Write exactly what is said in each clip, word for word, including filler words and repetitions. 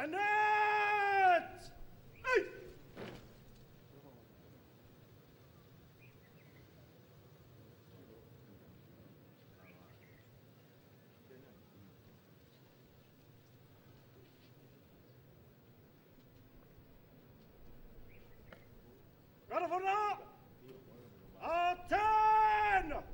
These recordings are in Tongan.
Net! Ei! Karavana! Attention!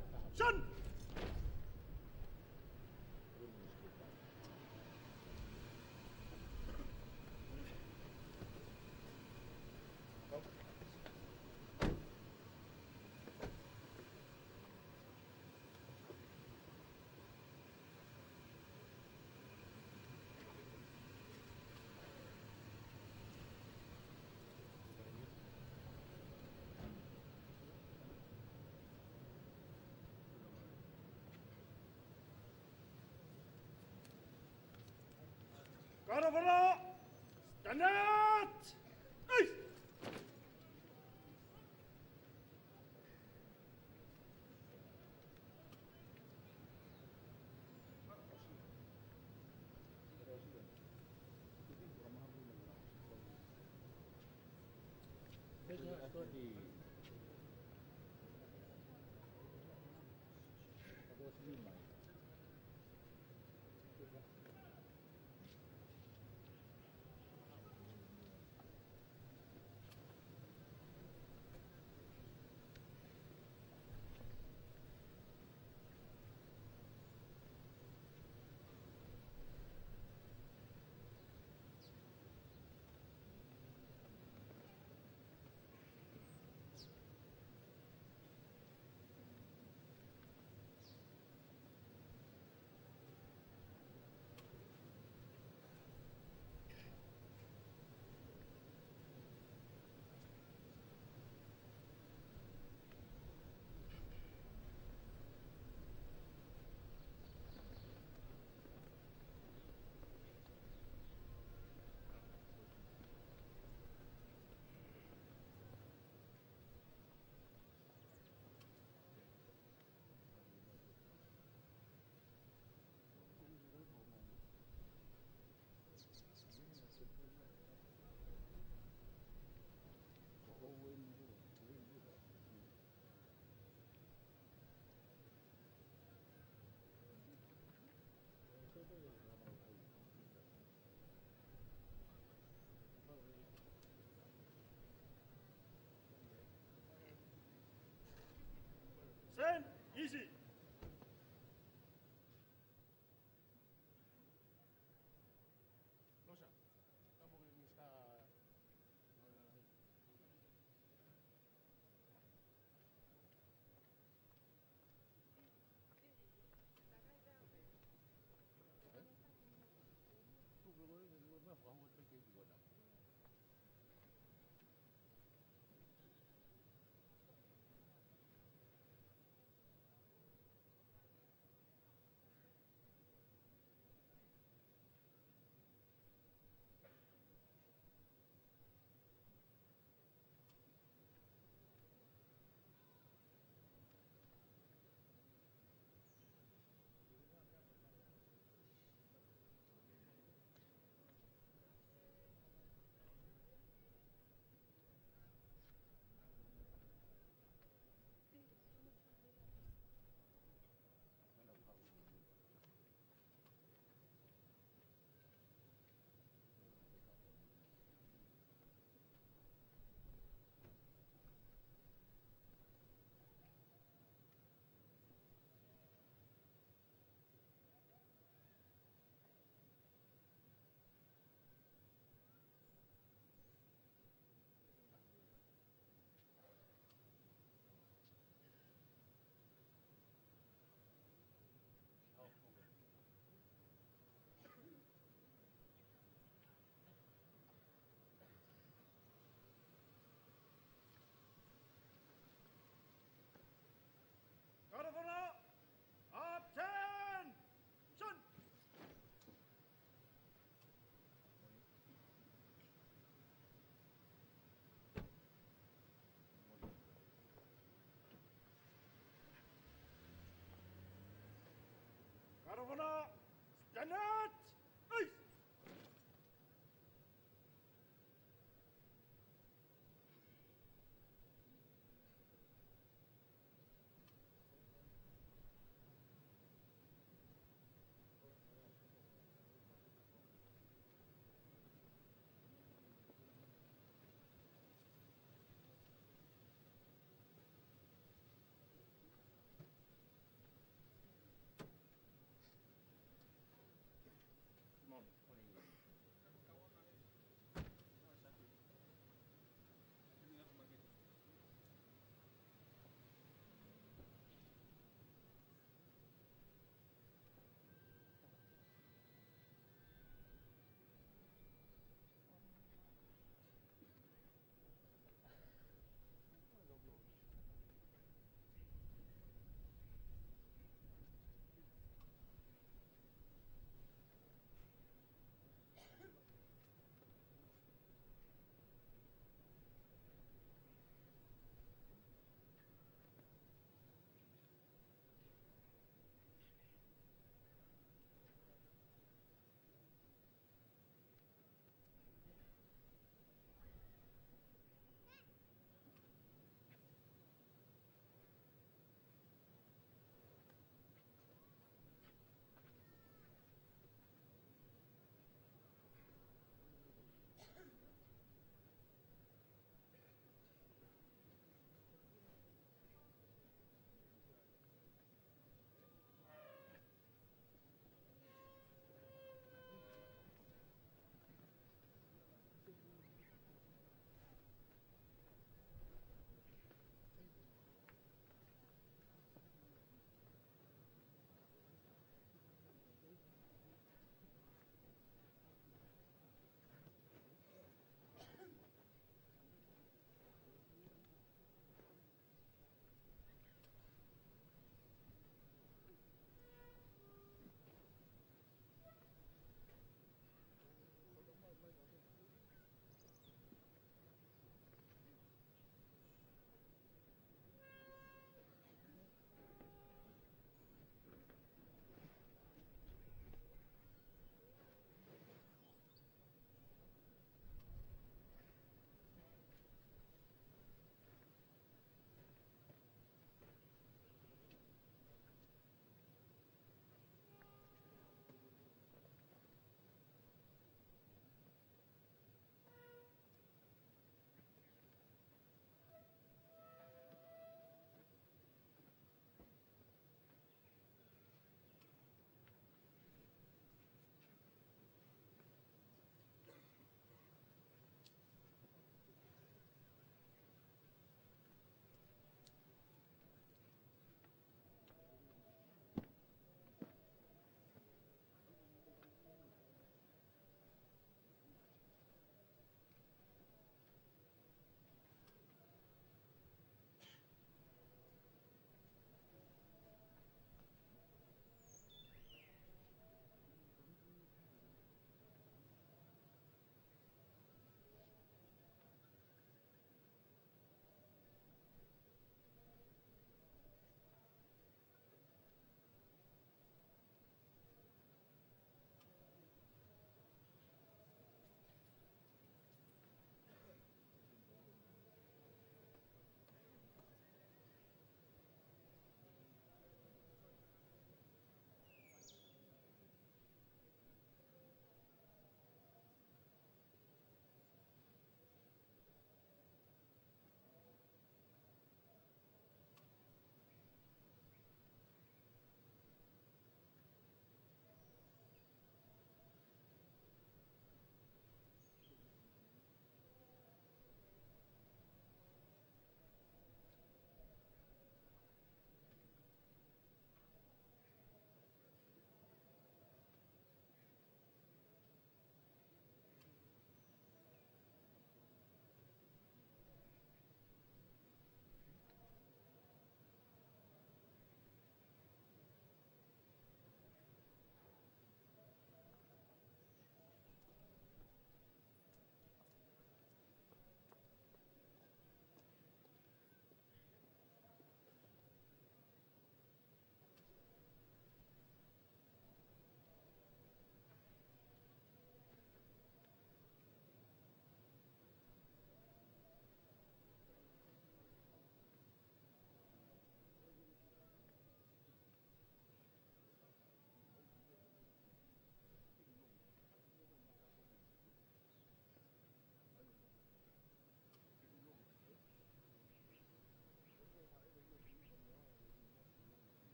Karavana! Stand at! Ei!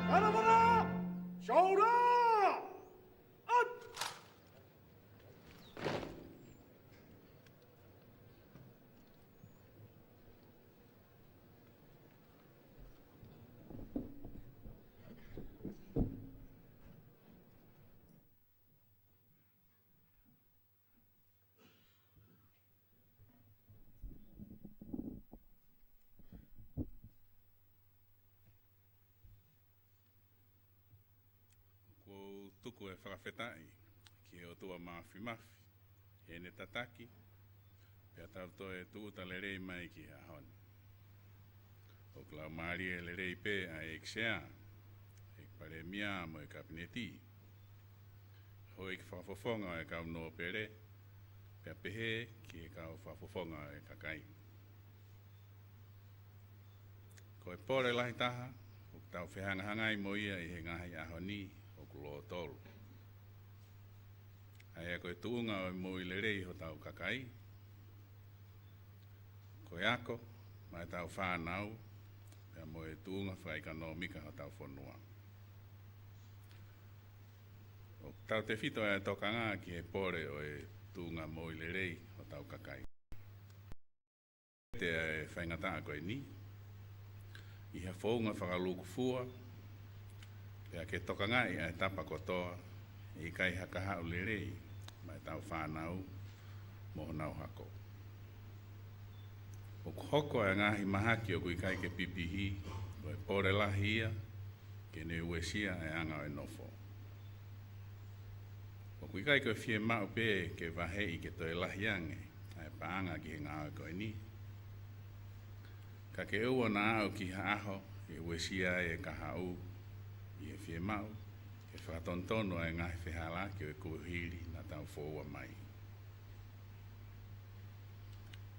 Kanavara! Shoulder! Up! ʻOku ou tuku e fakafetaʻi ki he ʻOtua Māfimafi, heʻene tataki, pea tau toe tūʻuta lelei mai ki he ʻaho ni. ʻOku laumālie lelei pē ʻa e ʻEiki Sea, ʻEiki Palēmia mo e Kapineti, houʻeiki fakafofonga ʻo e kau nōpele, pea pehē ki he kau fakafofonga ʻo e kakai. Ko e pole lahi taha ʻoku tau fehangahangai mo ia ʻi he ngaahi ʻaho ni ʻoku lōtolu. ʻA ia ko e tuʻunga ʻo e moʻui lelei hotau kakai, ko e ako maʻa ʻetau fānau, pea mo e tuʻunga fakaʻekonōmika hotau fonua. ʻOku tautefito ʻa e tokanga ki he pole ʻo e tuʻunga moʻui lelei hotau kakai. Te ʻa e faingataʻa ko eni ʻi ha founga fakalūkufua, pea ke tokangaʻi ʻa e tapa kotoa, ʻe ʻikai ha kahaʻu lelei maʻa ʻetau fānau mo honau hako. ʻOku hoko ʻa e ngaahi mahaki ʻoku ʻikai ke pipihi, ko e pole lahi ia ke ne uesia ʻa e anga ʻo e nofo. ʻOku ʻikai ko e fiemaʻu pē ke vaheʻi ke toe lahi ange ʻa e paʻanga ki he ngāue ko eni, ka ke ʻoua naʻa aʻu ki ha ʻaho ʻe uesia ai e kahaʻu ʻi he fiemaʻu ke fakatonutonu ʻa e ngaahi fehālaaki ʻo e kuohili naʻa tau foua mai.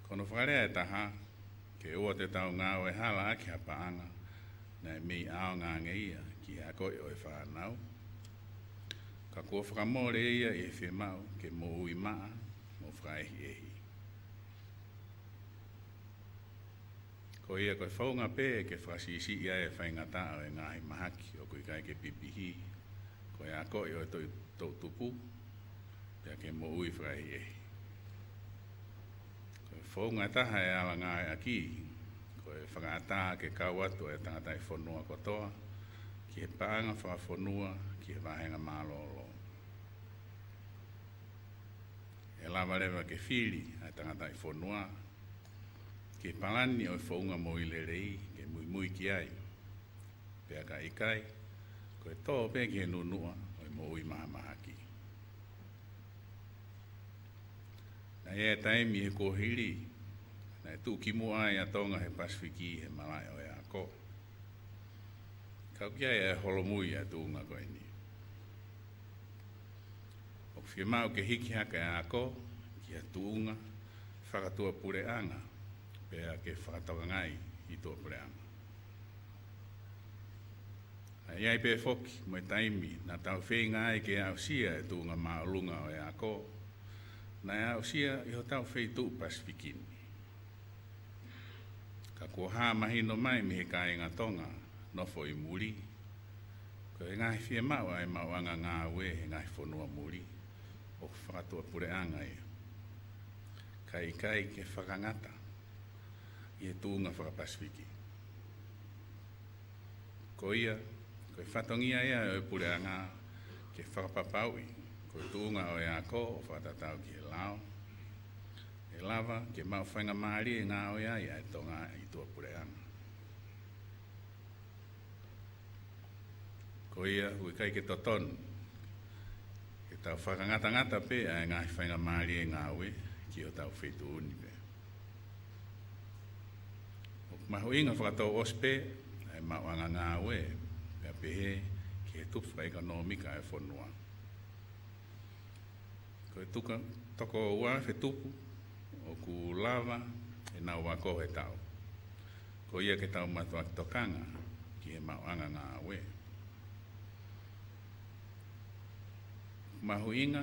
Ko hono fakalea ʻe taha, ke ʻoua te tau ngāue hala ʻaki ha paʻanga naʻe mei ʻaonga ange ia ki he akoʻi ʻo e fānau, ka kuo fakamole ia ʻi he fiemaʻu ke moʻui maʻa mo fakaʻehiʻehi. Ko ia ko e founga pē ke fakasiʻisiʻi ai e faingataʻa ʻo e ngaahi mahaki ʻoku ʻikai ke pipihi, ko e akoʻi ʻo e toʻu-, toʻutupu, pea ke moʻui fakaʻehiʻehi. Ko e founga ʻe taha ʻe ala ngāueʻaki, ko e fakaʻatā ke kau atu e tangataʻi fonua kotoa ki he paʻanga fakafonua ki he vāhenga mālōlō. ʻE lava leva ke fili ʻa e tangataʻi fonua ki he palani ʻo e founga moʻui lelei ke muimui ki ai, pea ka ʻikai, ko e tō pē ki he nunuʻa ʻo e moʻui mahamahaki. Naʻe ʻi ai e taimi he kuohili naʻe tuʻu ki muʻa ai ʻa Tonga he Pasifiki he malaʻe ʻo e ako. Ka ʻoku ʻi ai e holomui ʻa e tuʻunga ko eni. ʻOku fiemaʻu ke hiki hake ʻa e ako ki ha tuʻunga fakatuʻapuleʻanga, pea ke fakatokangaʻi ʻi tuʻapuleʻanga. Naʻe ʻi ai pē foki mo e taimi naʻa tau feinga ai ke aʻusia e tuʻunga māʻolunga ʻo e ako, naʻe aʻusia ʻi hotau feituʻu Pasifiki ni. Ka kuo hā mahino mai mei he kāinga Tonga nofo ʻi muli, ko e ngaahi fiemaʻu ʻa e maʻuʻanga ngāue he ngaahi fonua muli ʻoku fakatuʻapuleʻanga ia, kae ʻikai ke fakangata ʻi he tuʻunga faka-Pasifiki. Ko ia, ko e fatongia ia ʻo e puleʻanga ke fakapapauʻi ko e tuʻunga ʻo e ako ʻoku fakatatau ki he lao, ʻe lava ke maʻu faingamālie ngāue ai ʻa e Tonga ʻi tuʻapuleʻanga. Ko ia, ʻoku ʻikai ke totonu ke tau fakangatangata pē ʻa e ngaahi faingamālie ngāue ki hotau feituʻu ni pē. ʻOku mahuʻinga fakatouʻosi pē ʻa e maʻuʻanga ngāue, pea pehē ki he tupu fakaʻekonōmika ʻa e fonua. Ko e tuka-, toko ua afe tupu ʻoku lava ʻenau ako he taʻu. Ko ia ke tau mātuʻaki tokanga ki he maʻuʻanga ngāue. Mahuʻinga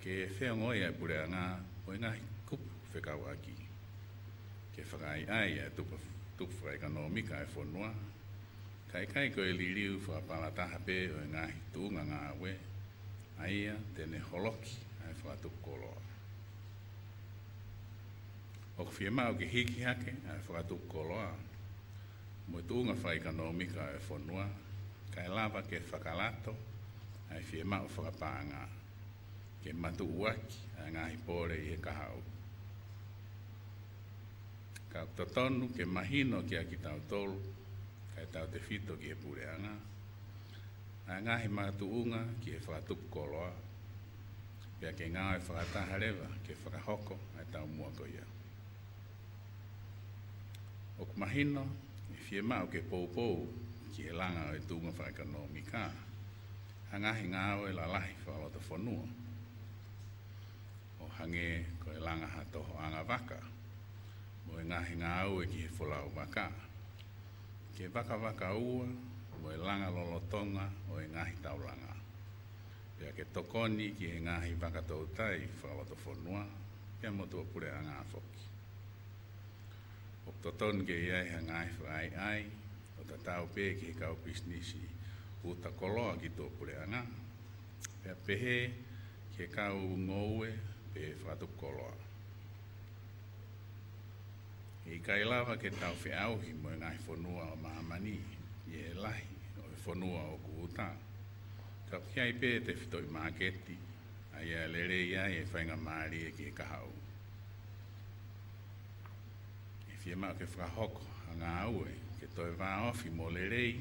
ke feongoʻi ʻa e puleʻanga mo e ngaahi kupu fekauʻaki, ke fakaʻaiʻai ʻa e tupu, tupu fakaʻekonōmika ʻa e fonua, kae ʻikai ko e liliu fakapalataha pē ʻo e ngaahi tuʻunga ngāue, ʻa ia te ne holoki ʻa e fakatupu koloa. ʻOku fiemaʻu ke hiki hake ʻa e fakatupu koloa mo e tuʻunga fakaʻekonōmika ʻa e fonua, kae lava ke fakalato ʻa e fiemaʻu fakapaʻanga ke matuʻuaki ʻa e ngaahi pole ʻi he kahaʻu. Ka ʻoku totonu ke mahino kiate kitautolu, kae tautefito ki he puleʻanga, ʻa e ngaahi makatuʻunga ki he fakatupu koloa, pea ke ngāue fakataha leva ke fakahoko ʻa e taumuʻa ko ia. ʻOku mahino ʻe fiemaʻu ke poupou ki he langa ʻo e tuʻunga fakaʻekonōmika ʻa e ngaahi ngāue lalahi fakalotofonua, ʻo hangē ko e langa ha tohoʻanga vaka mo e ngaahi ngāue ki he folau vaka, ke vakavakaua mo e langa lolotonga ʻo e ngaahi taulanga, pea ke tokoni ki he ngaahi vaka toutai fakalotofonua pea mo tuʻapuleʻanga foki. ʻOku totonu ke ʻi ai ha ngaahi fakaʻaiʻai ʻo tatau pē ki he kau pisinisi uta koloa ki tuʻapuleʻanga, pea pehē ki he kau ngoue pe fakatupu koloa. ʻE ʻikai lava ke tau feʻauhi mo e ngaahi fonua ʻo māmani ʻi he lahi ʻo e fonua ʻoku uta, ka ʻoku ʻi ai pē tefitoʻi māketi ʻa ia ʻe lelei ai e faingamālie ki he kahaʻu. ʻE fiemaʻu ke fakahoko ha ngāue ke toe vāofi mo lelei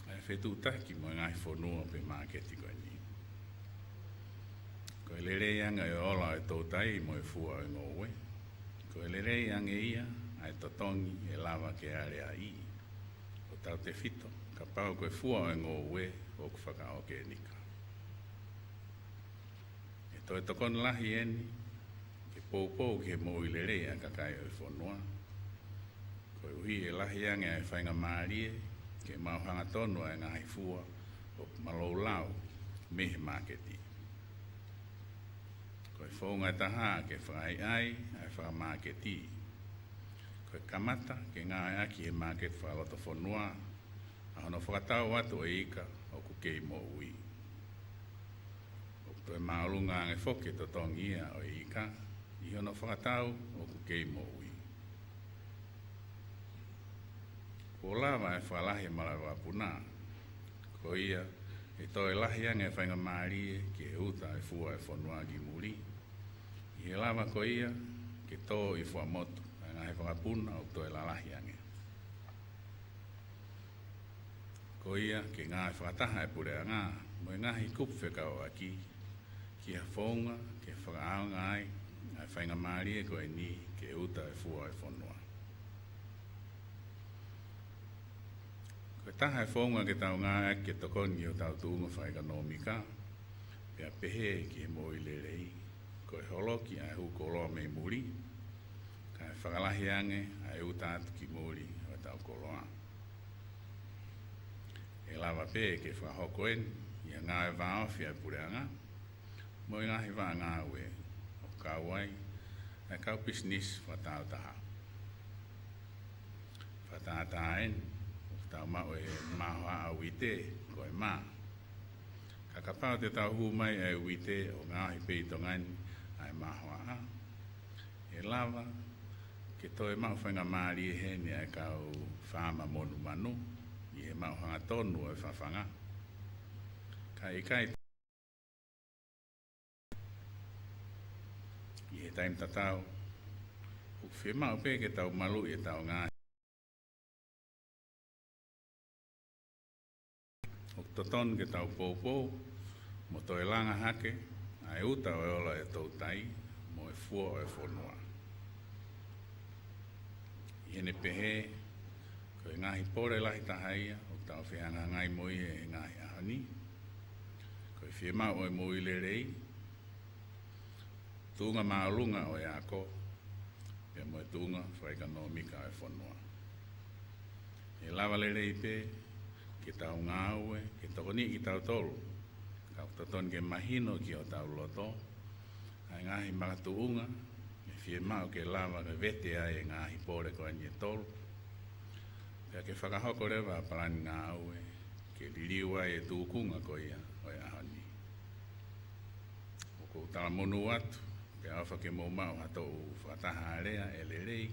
ʻa e fetuʻutaki mo e ngaahi fonua pe māketi ko eni. Ko e lelei ange ʻo e ola ʻo e toutai mo e fua ʻo e ngoue, ko e lelei ange ia ʻa e totongi ʻe lava ke aleaʻi, ʻo tautefito kapau ko e fua ʻo e ngoue ʻoku fakaʻokenika. ʻE toe tokoni lahi eni ke poupou ki he moʻui lelei ʻa e kakai ʻo e fonua, koeʻuhi ʻe lahi ange ʻa e faingamālie ke maʻu hangatonu ʻa e ngaahi fua ʻoku malou lau mei he māketi. Ko e founga ʻe taha ke fakaʻaiʻai ʻa e fakamāketi, ko e kamata ke ngāueʻaki he māketi fakalotofonua ʻa hono fakatau atu ʻo e ika ʻoku kei moʻui. ʻOku toe māʻolunga ange foki e totongi ia ʻo e ika ʻi hono fakatau ʻoku kei moʻui. Kuo lava e fakalahi e malaʻe vakapuna, ko ia ʻe toe lahi ange e faingamālie ki he uta e fua e fonua ki muli, ʻi he lava ko ia ke tō ʻi fuamotu ʻa e ngaahi vakapuna ʻoku toe lalahi ange. Ko ia ke ngāue fakataha e puleʻanga mo e ngaahi kupu fekauʻaki ki ha founga ke fakaʻaonga ai ʻa e faingamālie ko eni ke uta e fua e fonua. Ko e taha e founga ke tau ngāueʻaki ke tokoni ki hotau tuʻunga fakaʻekonōmika, pea pehē ki he moʻui lelei, ko e holoki ʻa e hū koloa mei muli, kae fakalahi ange ʻa e uta atu ki muli ʻo ʻetau koloa. ʻE lava pē ke fakahoko eni ʻi ha ngāue vāofi ʻa e puleʻanga mo e ngaahi vaʻa ngāue, ʻo kau ai ʻa e kau pisinisi fakatāutaha. Fakatātā eni, ʻoku tau maʻu e mahoaʻa uite ko e mā. Ka kapau te tau hū mai ʻa e uite ʻo ngaohi pē ʻi Tonga ni ʻa e mahoaʻa, ʻe lava ke toe maʻu faingamālie heni ʻa e kau faama monumanu ʻi he maʻu hangatonu ʻo e fafanga. Ka ʻikai ʻi he taimi tatau, ʻoku fiemaʻu pē ke tau maluʻi ʻetau ngaahi ʻOku totonu ke tau poupou mo toe langa hake ʻa e uta ʻo e ola ʻo e toutai mo e fua ʻo e fonua. ʻI heʻene pehē, ko e ngaahi pole lahi taha ia ʻoku tau fehangahangai mo ia he ngaahi ʻaho ni. Ko e fiemaʻu ʻo e moʻui lelei, tuʻunga māʻolunga ʻo e ako, pea mo e tuʻunga fakaʻekonōmika ʻo e fonua. ʻE lava lelei pē ke tau ngāue ke tokoniʻi kitautolu, ka ʻoku totonu ke mahino ki hotau loto ʻa e ngaahi makatuʻunga ʻe fiemaʻu ke lava ke vete ai e ngaahi pole ko eni ʻe tolu, pea ke fakahoko leva ʻa e palani ngāue ke liliu ai e tūkunga ko ia ʻo e ʻaho ni. ʻOku ou talamonū atu pea ʻofa ke mou maʻu ha toʻu fakataha alea ʻe lelei,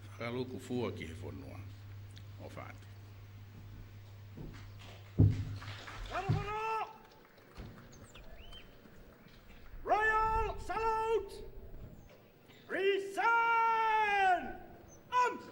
fakalūkufua ki he fonua. ʻOfa atu. Royal salute! Present! Arms!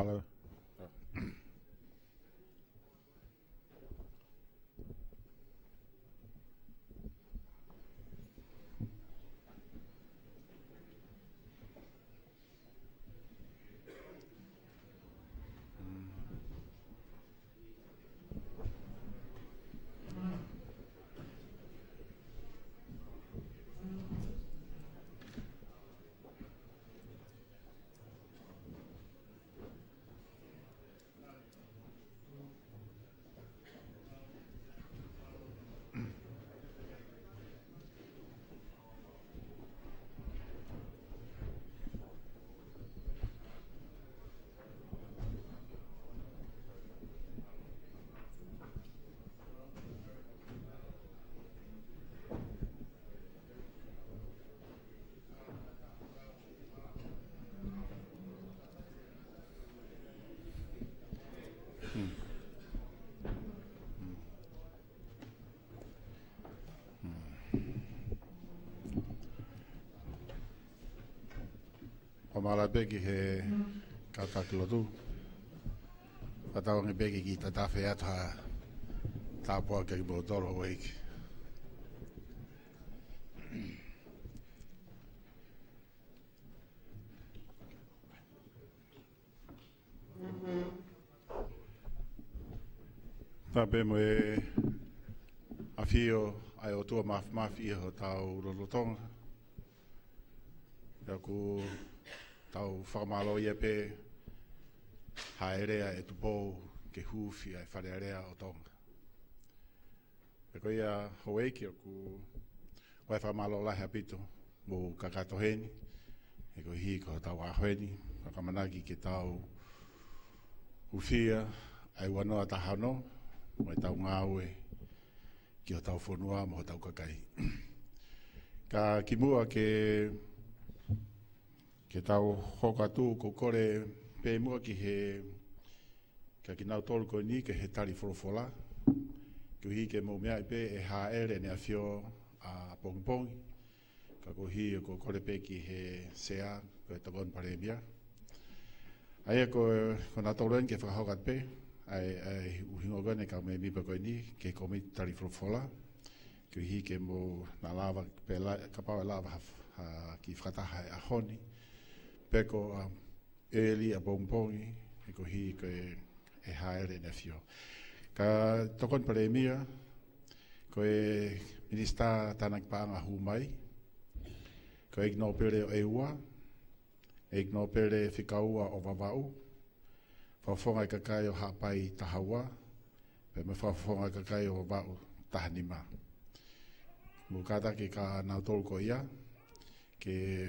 Hello. ʻOku mālō pē ki he kātaki lotu. Fakatauange pē ke kiʻi tatafe atu ha tāpuaki kiate kimoutolu houʻeiki. Tapu mo e ʻafio ʻa e ʻOtua Māfimafi ʻi hotau lotolotonga. Pea ʻoku tau fakamālōʻia pē hāʻele ʻa e Tupou ke huufi ʻa e Fale Alea ʻo Tonga. Pea ko ia houʻeiki ʻoku ʻoatu e fakamālō lahi ʻaupito mo kakato heni, he koeʻuhi ko hotau ʻaho ni, fakamanaki ke tau hūfia ʻa e ua noa taha ono, mo ʻetau ngāue ki hotau fonua mo hotau kakai. Ka kimuʻa ke, ke tau hoko atu, ʻoku ou kole pē muʻa ki he kiate kinautolu ko eni ki he tali folofola, koeʻuhi ke mou meaʻi pē ʻe hāʻele ʻEne ʻAfio ʻapongipongi, ka koeʻuhi ʻoku ou kole pē ki he Sea, ko e Tokoni Palēmia. ʻA ia ko, ko nautolu eni ke fakahoko atu pē ʻa e, ʻa e ʻuhinga ko eni ʻa e kau mēmipa ko eni ki he kōmiti tali folofola, koeʻuhi ke mou na lava pē la, kapau ʻe lava ha, ha kiʻi fakataha he ʻaho ni, pe ko, um, ʻeli ʻapongipongi, he koeʻuhi ko e, ʻe hāʻele ʻEne ʻAfio. Ka Tokoni Palēmia, ko e Minisitā Tānaki Paʻanga hū mai, ko e ʻEiki Nōpele ʻo e ua, ʻEiki Nōpele fika ua ʻo Vavaʻu, Fakafofonga ʻo e Kakai ʻo Haʻapai taha ua, pea mo e Fakafofonga ʻo e Kakai ʻo Vavaʻu taha nima. Mou kātaki kia nautolu ko ia, ke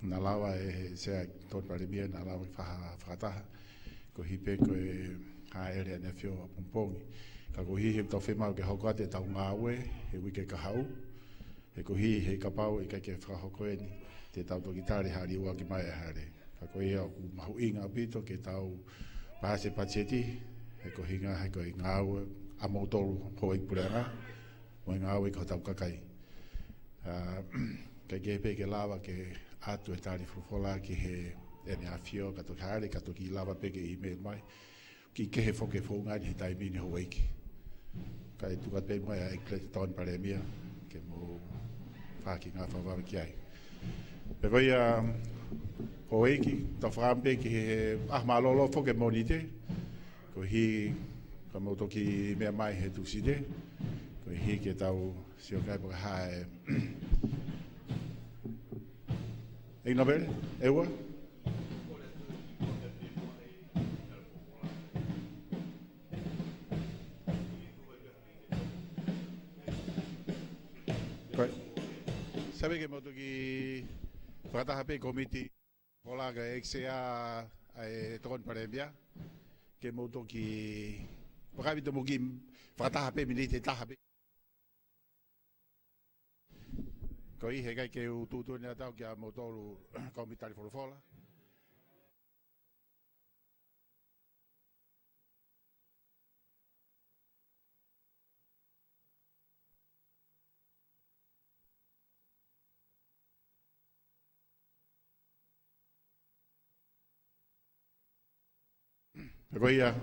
na lava ʻe he Sea, Tokoni Palēmia, na lava ke fai ha fakataha, koeʻuhi pē ko e hāʻele ʻEne ʻAfio ʻapongipongi. Ka koeʻuhi he ʻoku tau fiemaʻu ke hoko atu ʻetau ngāue he uike kahaʻu, he koeʻuhi he kapau ʻe ʻikai ke fakahoko eni, te tau toki tali ha liuaki mai ʻa e Hale. Ka ko ia ʻoku mahuʻinga ʻaupito ke tau paasi e patiseti, he ko e ʻuhinga he ko e ngāue ʻamoutolu houʻeiki puleʻanga, mo e ngāue ki hotau kakai. ʻA, ʻikai ke pē ke lava ke ʻatu e tali folofola ki he ʻEne ʻAfio ka toki hāʻele, ka toki lava pē ke email mai. Kiʻi kehe foki e founga ni he taimi ni houʻeiki. Kae tuku atu pē muʻa ʻa e ʻEiki Tokoni Palēmia, ke mou fai ha kiʻi ngāue fakavavevave ki ai. Pea ko ia, houʻeiki, tau fakaʻamu pē ki he ʻaho mālōlō foki e Mōnite, koeʻuhi ka mou toki meʻa mai he Tūsite, koeʻuhi ke tau sio ki ai pe ko e hā e ʻEiki Nōpele, ʻEua. Ko e, sai pē ke mou toki fakataha pē kōmiti, ko la ka ʻEiki Sea ʻa e Tokoni Palēmia, ke mou toki, vakai ʻaupito mou kiʻi fakataha pē miniti ʻe taha pē. Koeʻuhi he ʻikai ke u tuʻutuʻuni ʻe au kia moutolu kau mita tali folofola. Pea ko ia.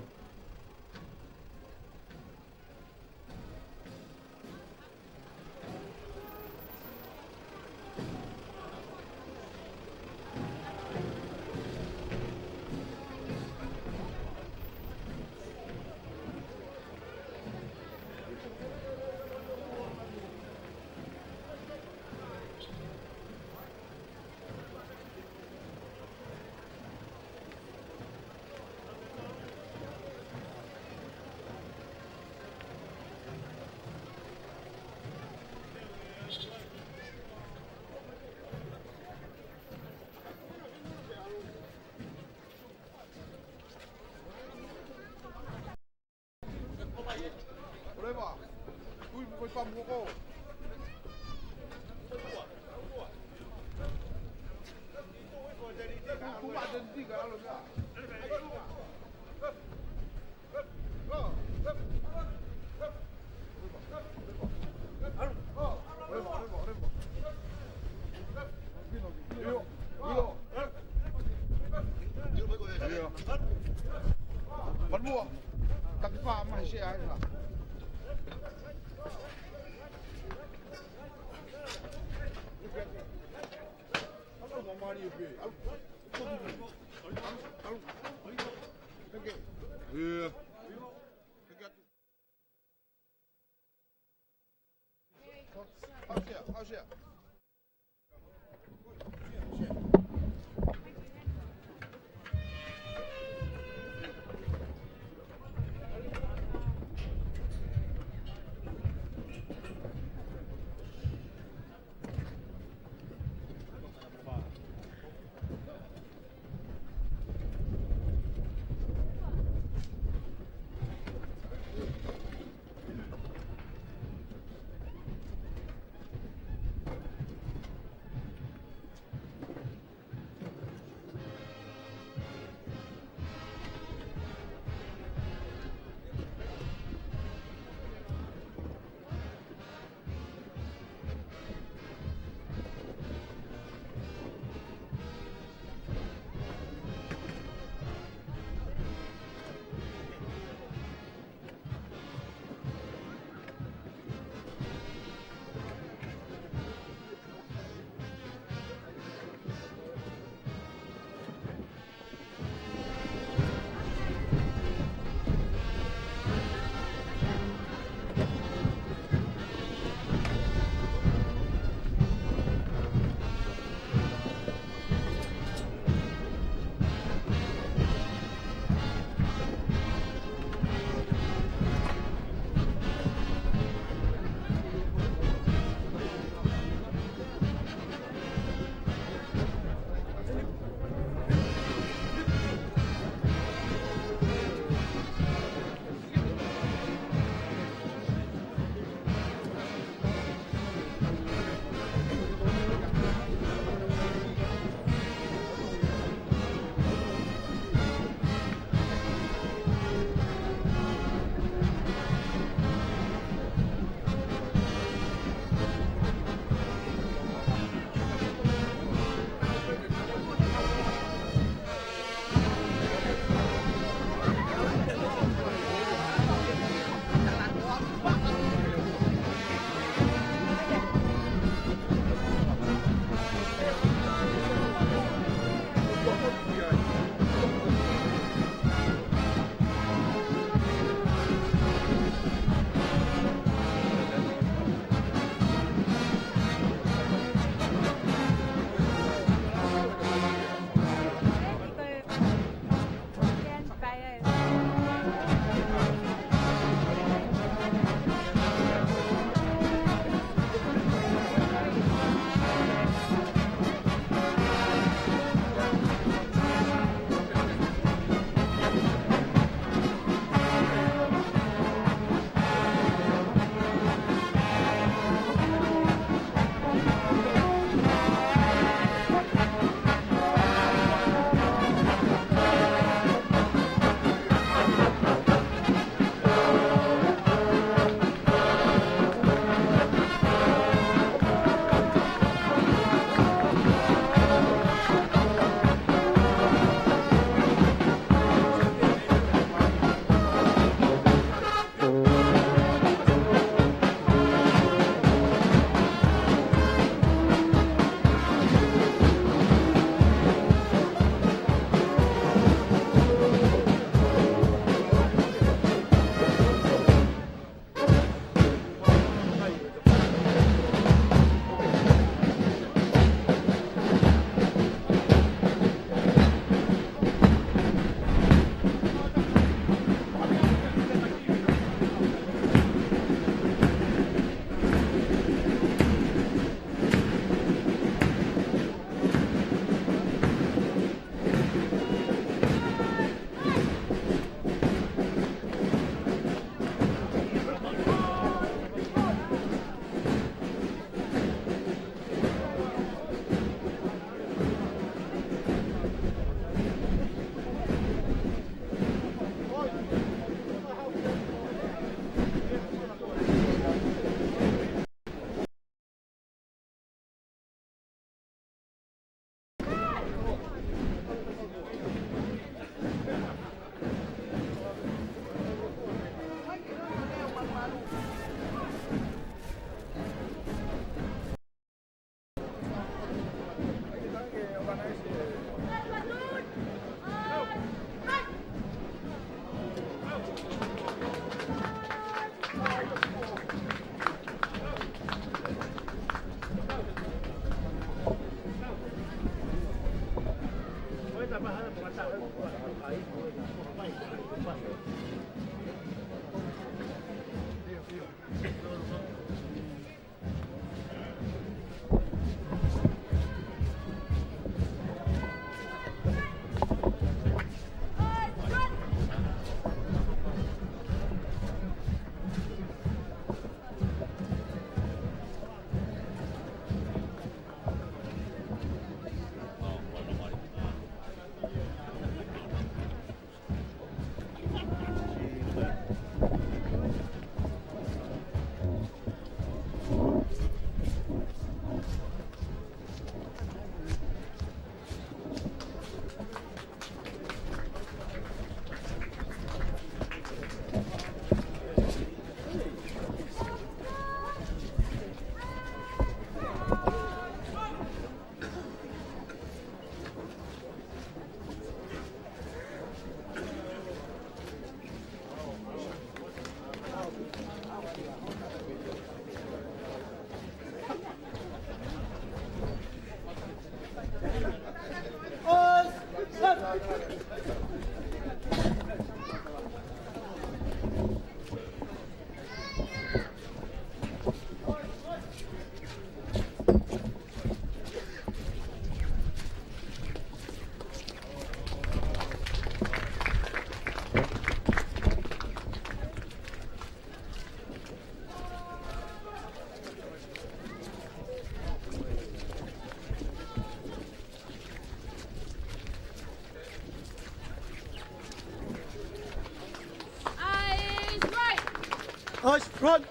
Front.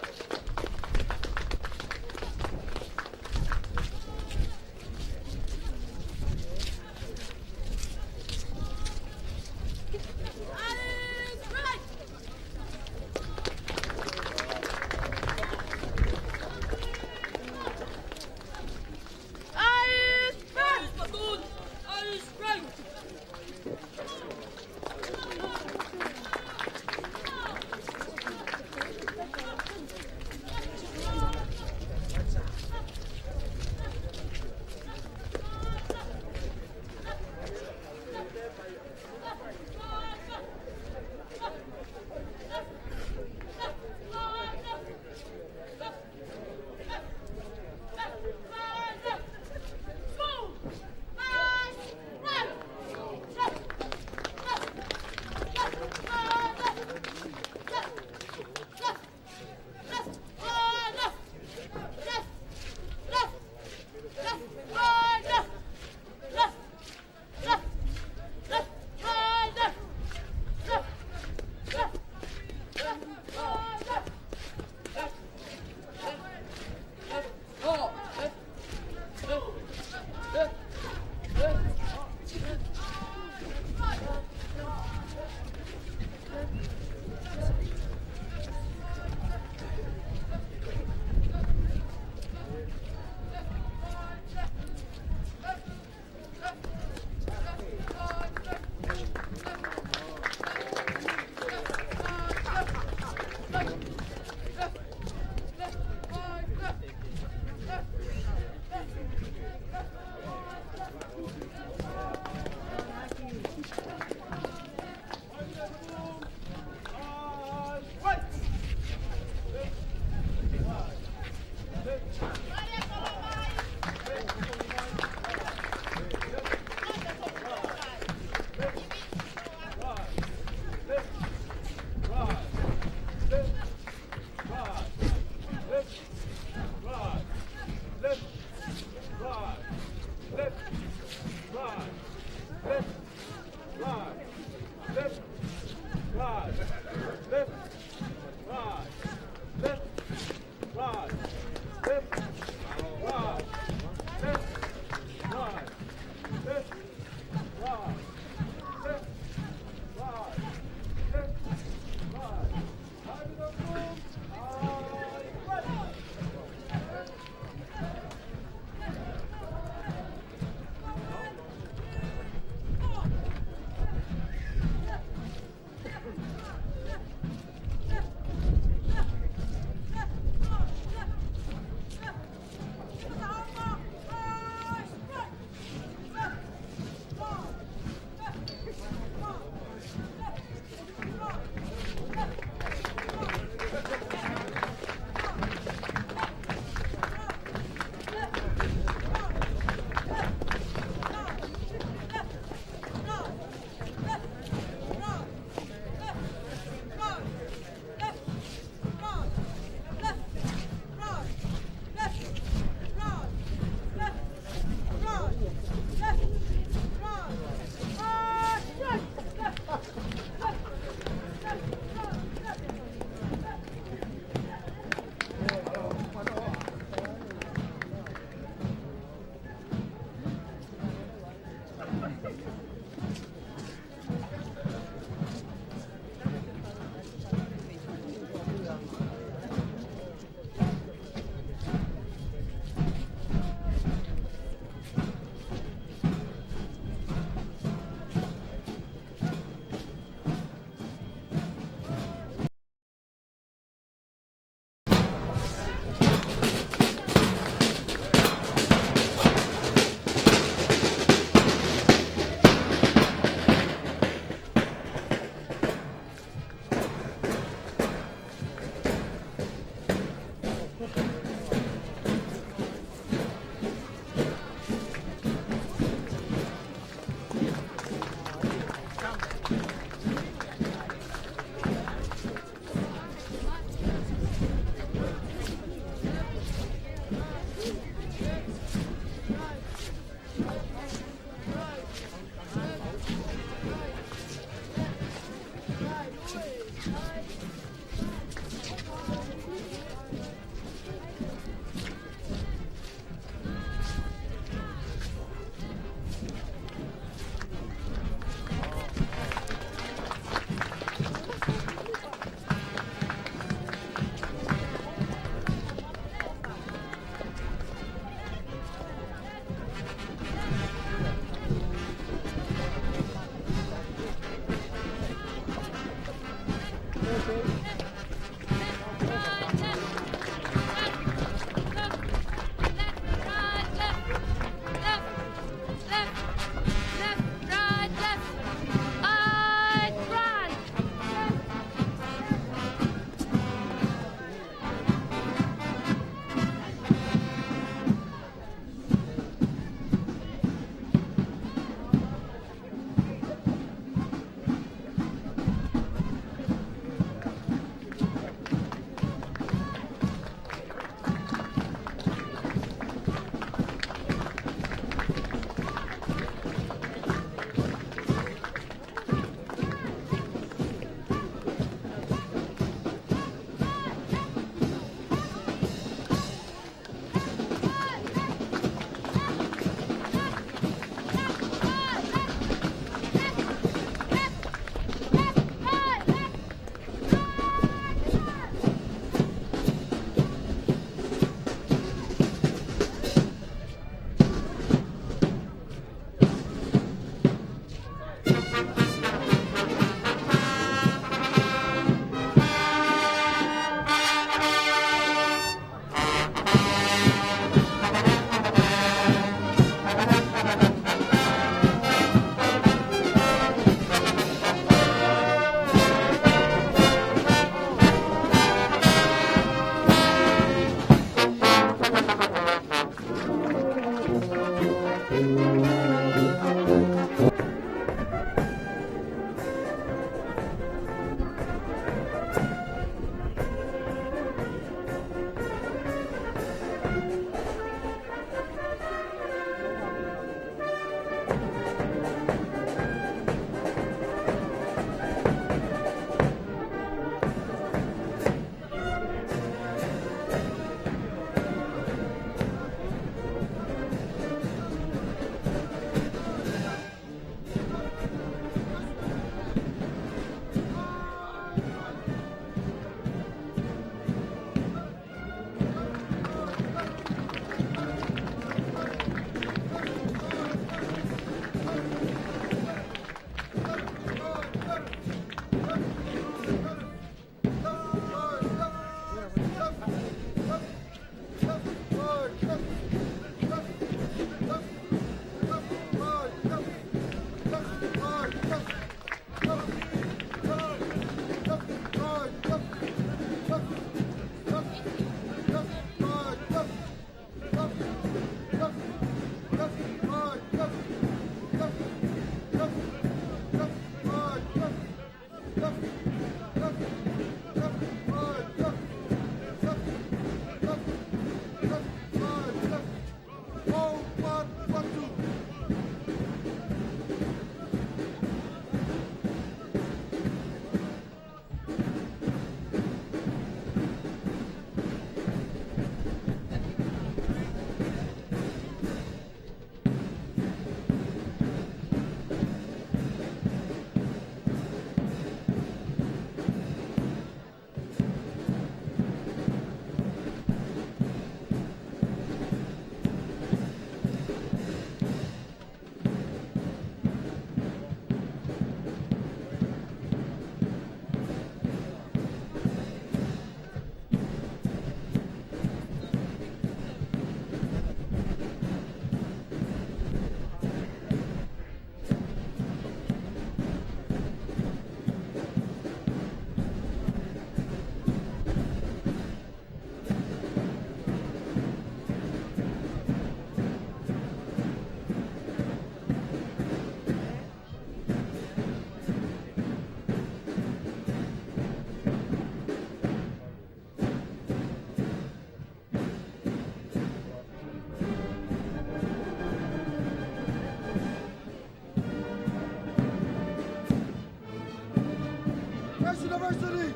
First University,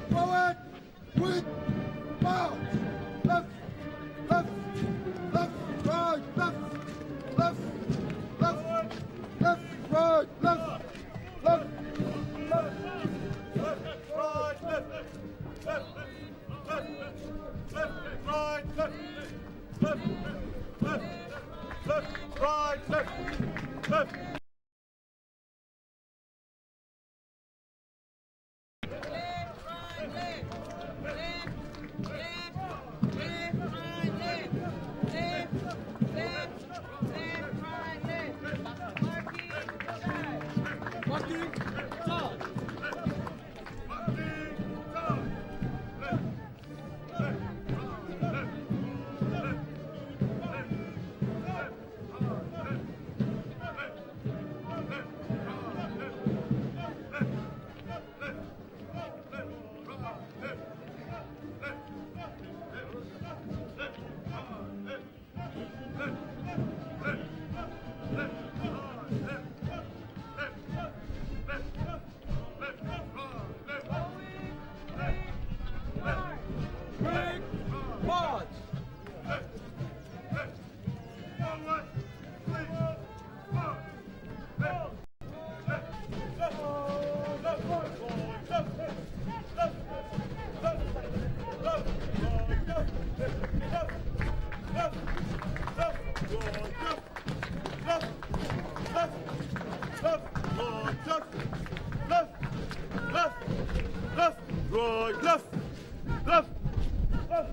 forward, quick, bounce, left, left, left, right, left, left, left, left, right, left, left, left, left, right, left, left, left, left, left, right, left, left, left, left, right, left, left. Left, left, left, left, left, right, left, left, left, left, left.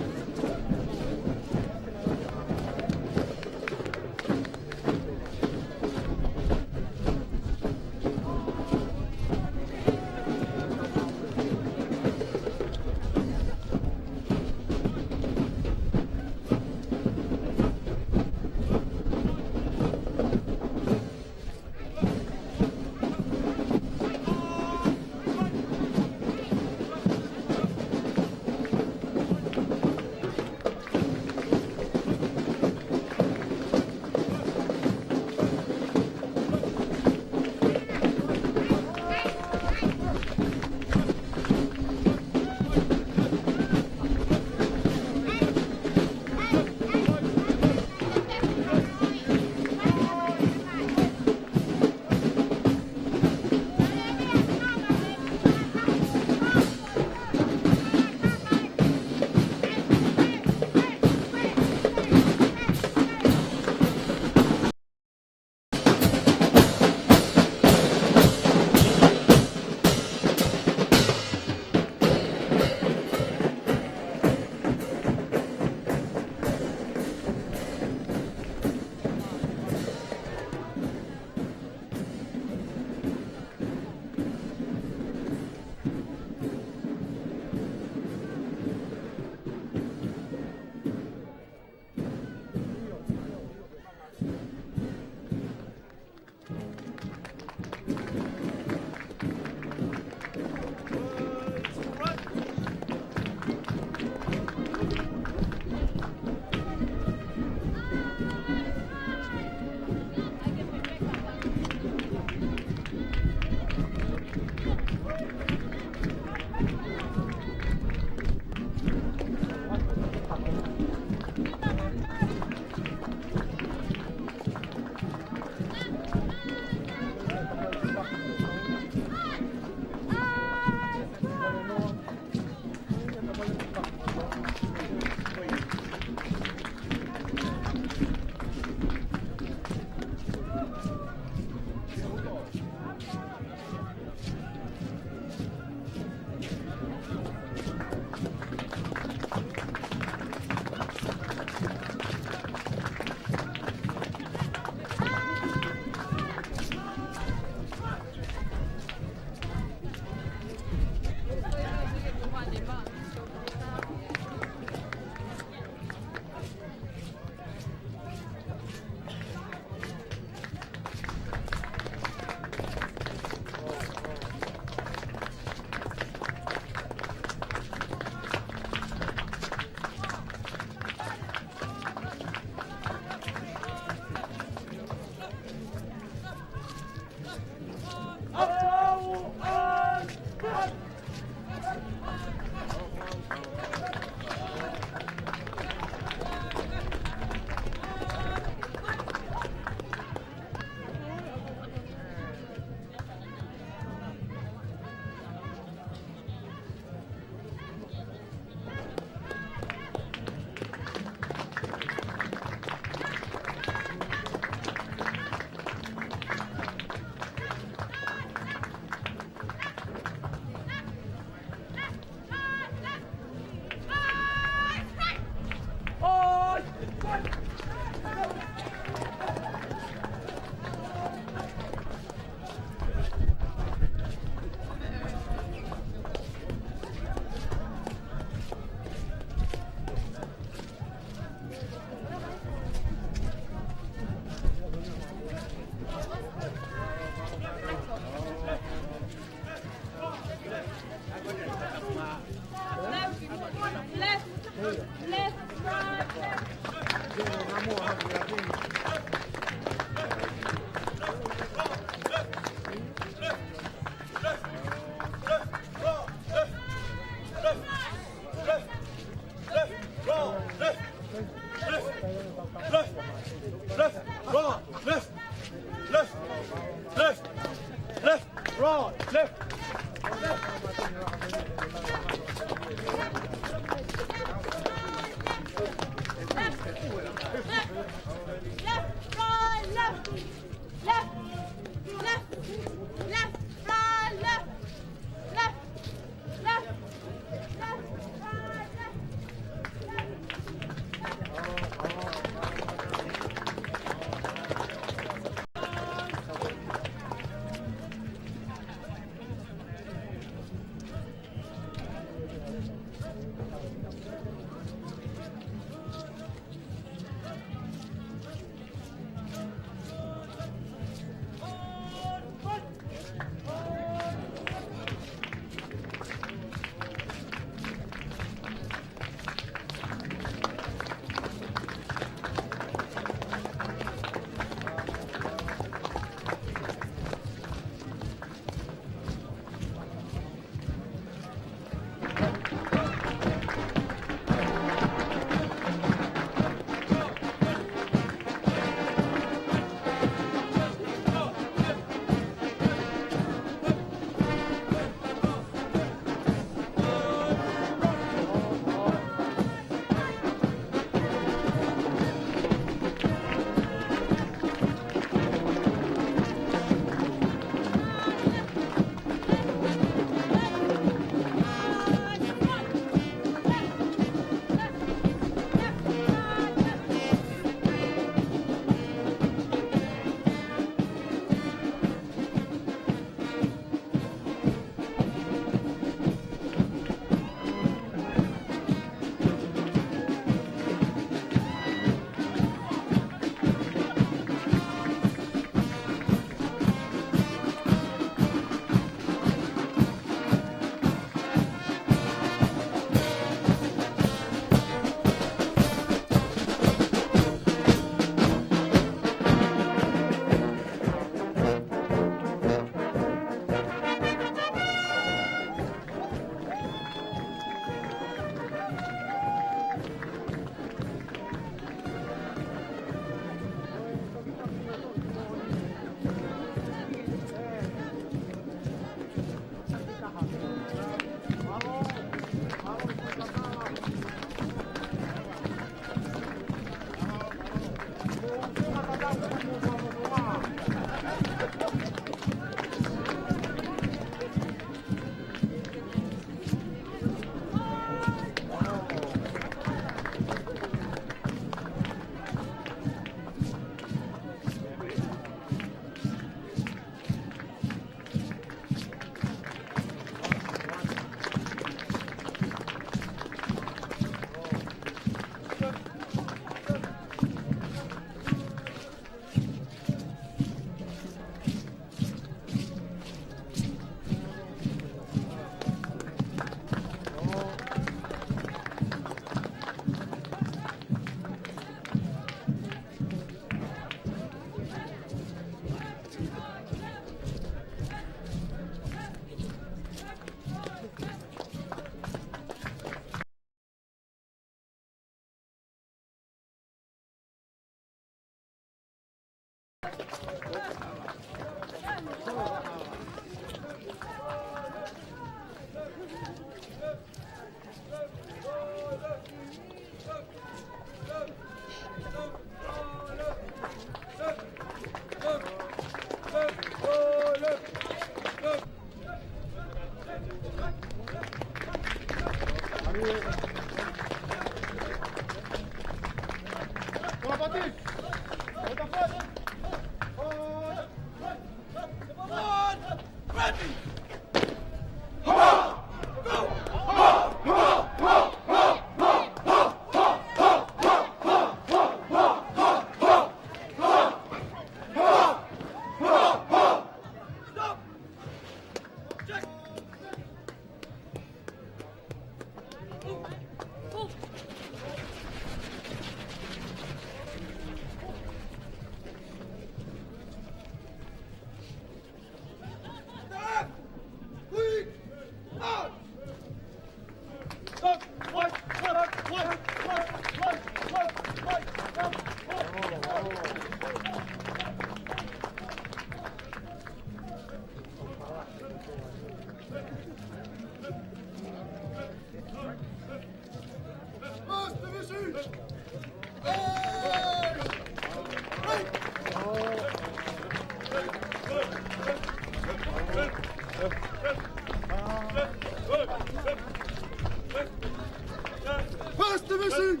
First Division!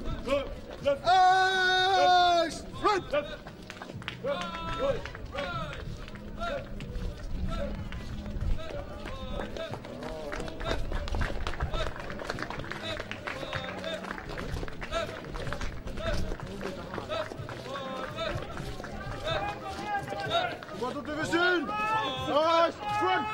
Ace! Red! What a division! Nice! Front!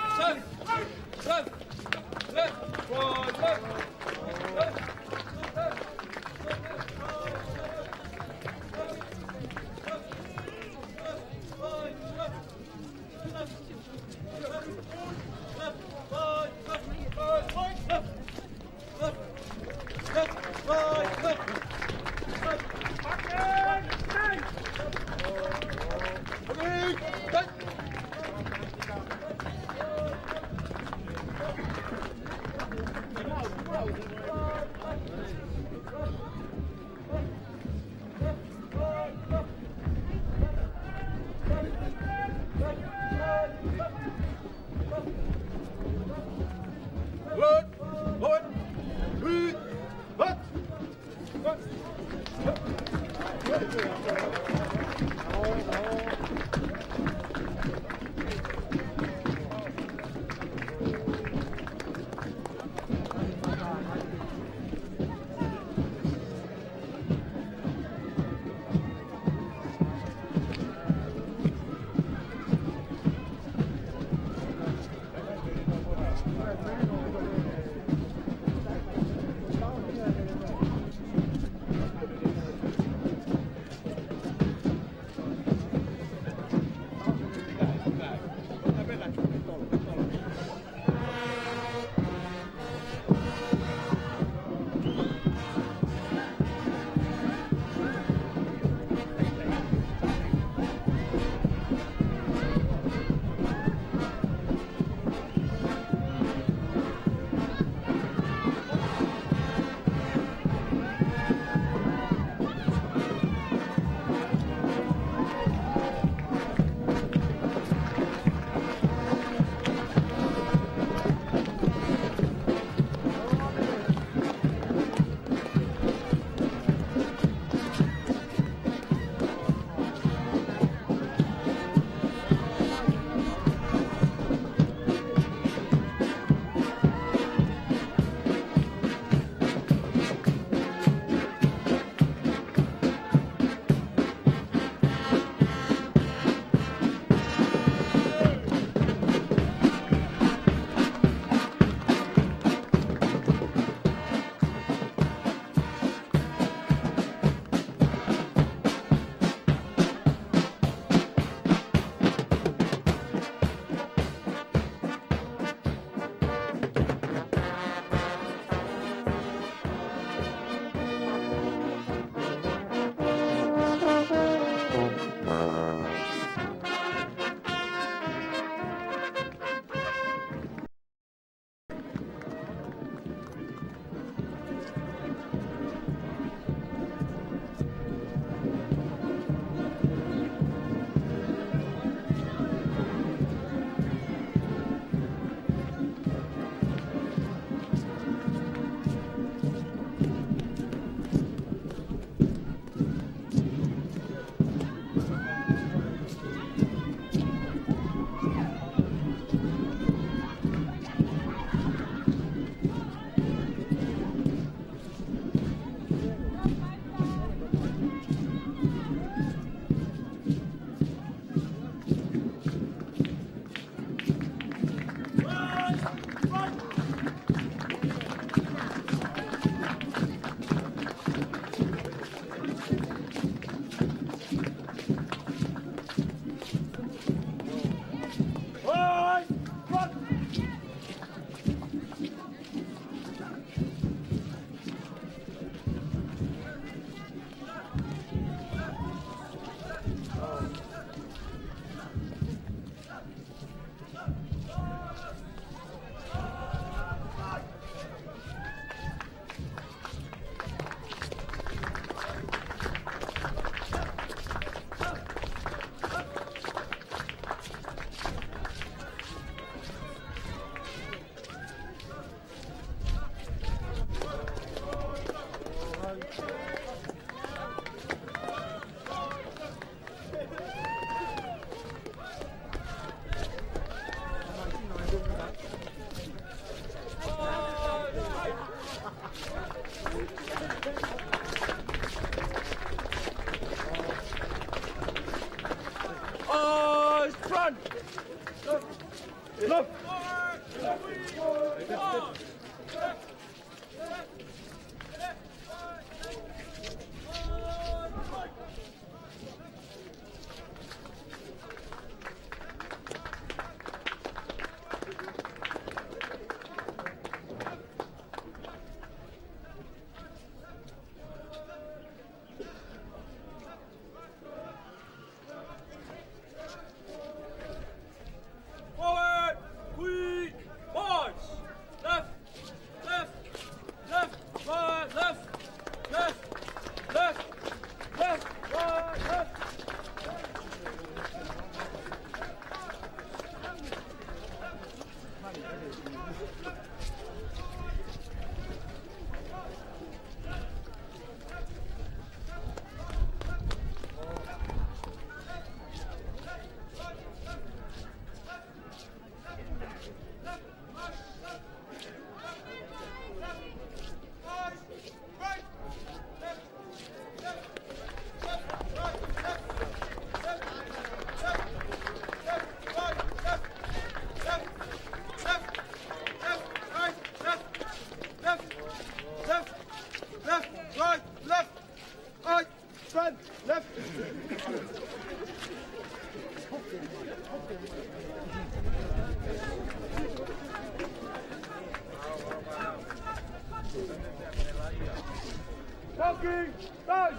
Marking, time.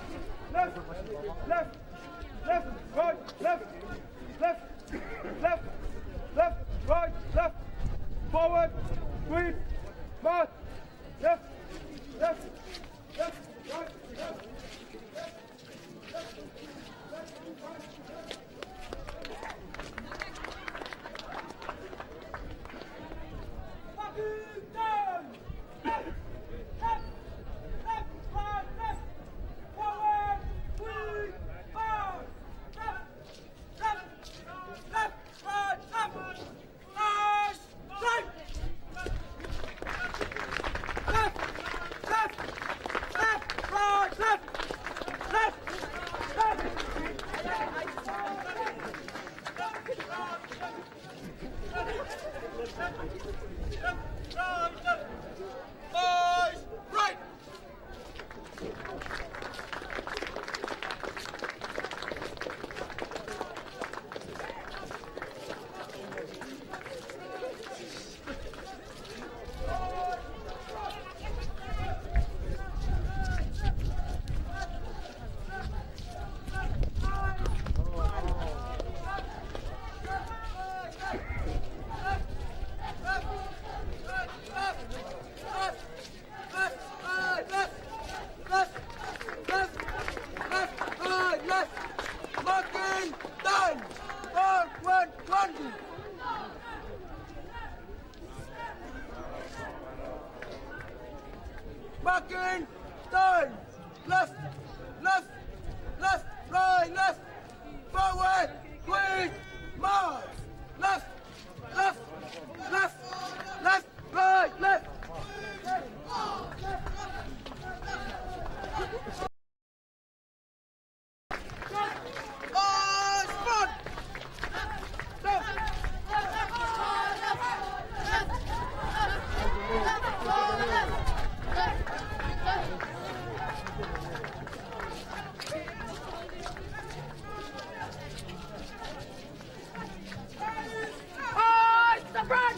Left, left, left, right, left, left, left, left, right, left. Forward, quick, march. Left, left, left, right, left. Boys, right! Left, right, left. Left, left, left, right, left. Marking time. Four, one, twenty. Marking time. Left, left, left, right, left. Forward, quick, march. Left, left, left, left, right, left. Oh, spot! Eyes to the front!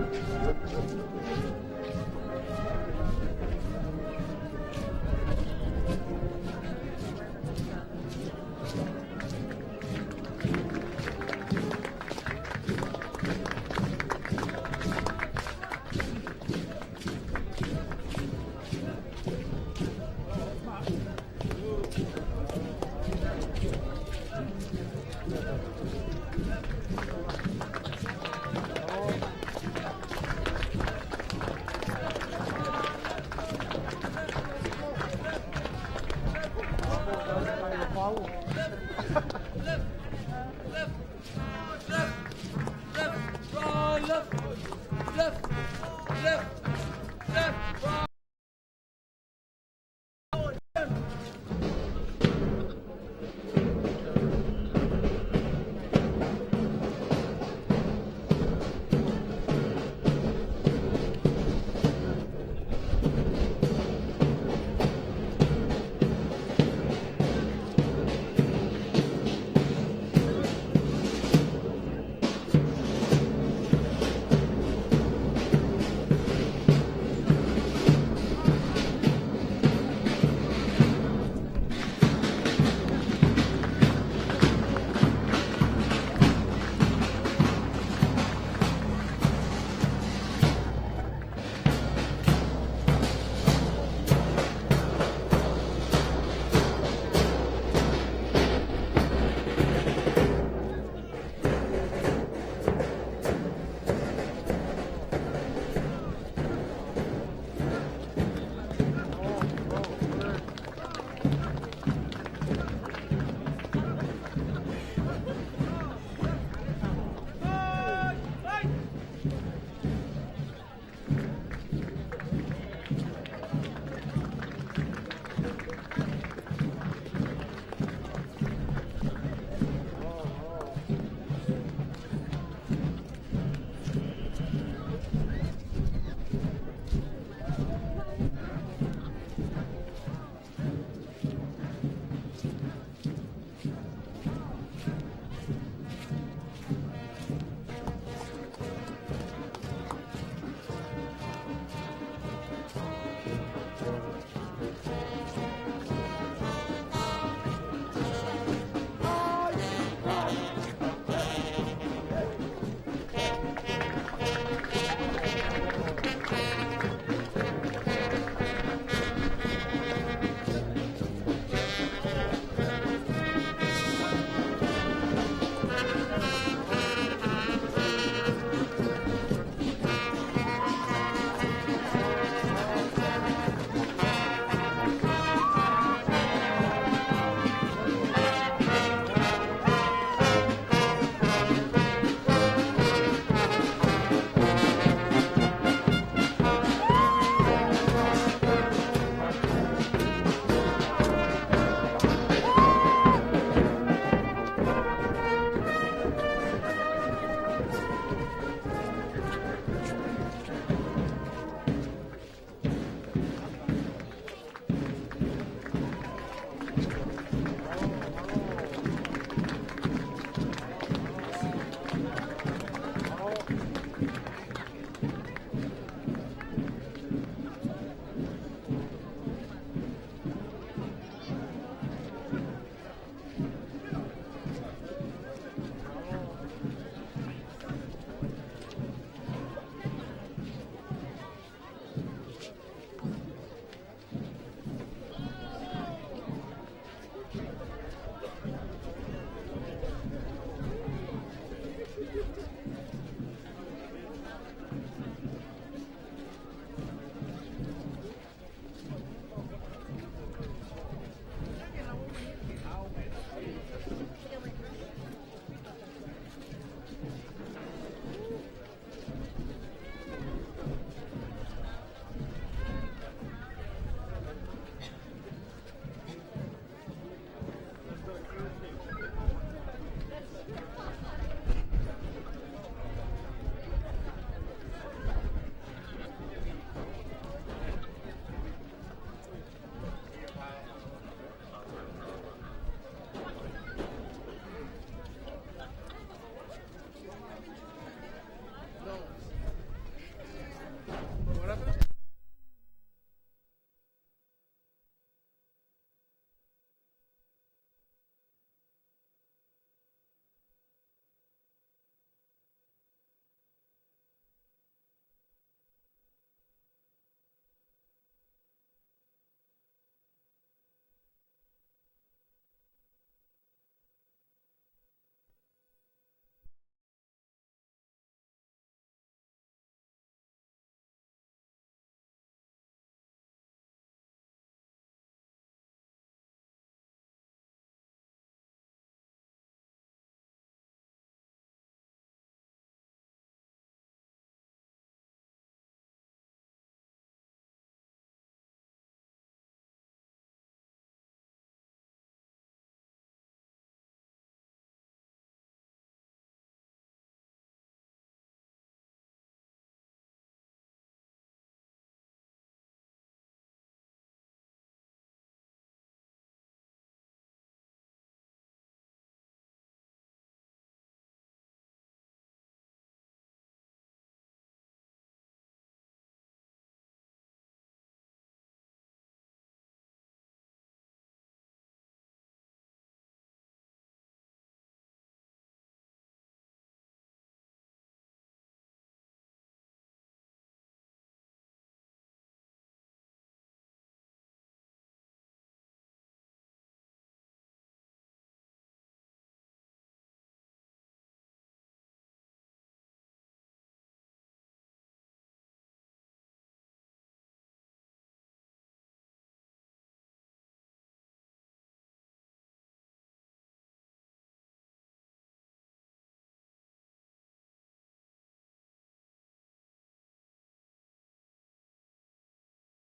Left, left, left, left, left, left.